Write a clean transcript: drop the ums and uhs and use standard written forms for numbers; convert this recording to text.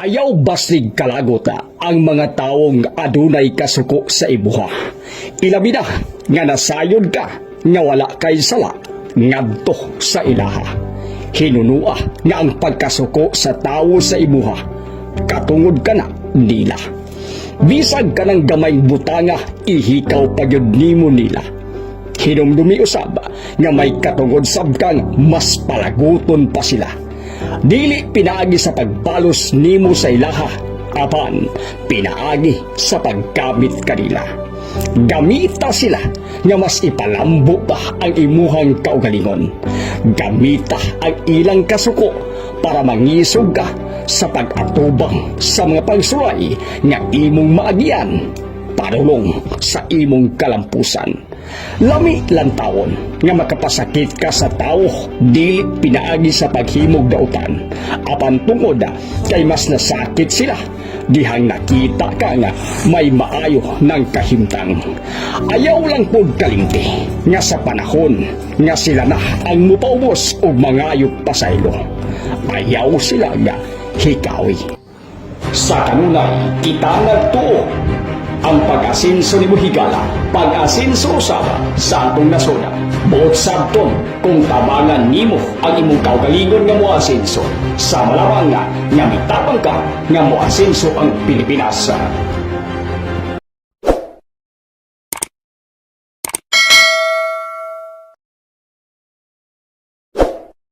Ayaw baslig kalagot ang mga tawong adunay kasuko sa imuha. Ilabi na nga nasayod ka nga wala kay sala ngadto sa ilaha. Hinunua nga ang pagkasuko sa tawo sa imuha katungod kana nila. Bisag kanang gamayng butanga, ihikaw pa gyud nimo nila. Hinumdumi usab nga may katungod sab kang mas palaguton pa sila. Dili pinaagi sa pagbalos nimo sa ilaha, apan pinaagi sa paggamit kanila. Gamita sila nga mas ipalambo pa ang imuhang kaugalingon. Gamita ang ilang kasuko para mangisog ka sa pag-atubang sa mga pagsulay nga imong maagian padulong sa imong kalampusan. Lami lantawon nga makapasakit ka sa tawo dili pinaagi sa paghimog dautan, apan tungod kay mas nasakit sila dihang nakita ka nga may maayo ng kahimtang. Ayaw lang pod kalimti nga sa panahon nga sila na ang mupaubos og mangayop pasaylo, ayaw sila nga hikawi. Sa kanunay, kita nagtuo ang pag-asinso nimo, higala, pag-asinso usab sa atong nasod. Buot sabton kung tabangan nimo ang imong kaugalingon nga moasinso. Sama lamang nga nga mitabang ka nga moasinso ang Pilipinas.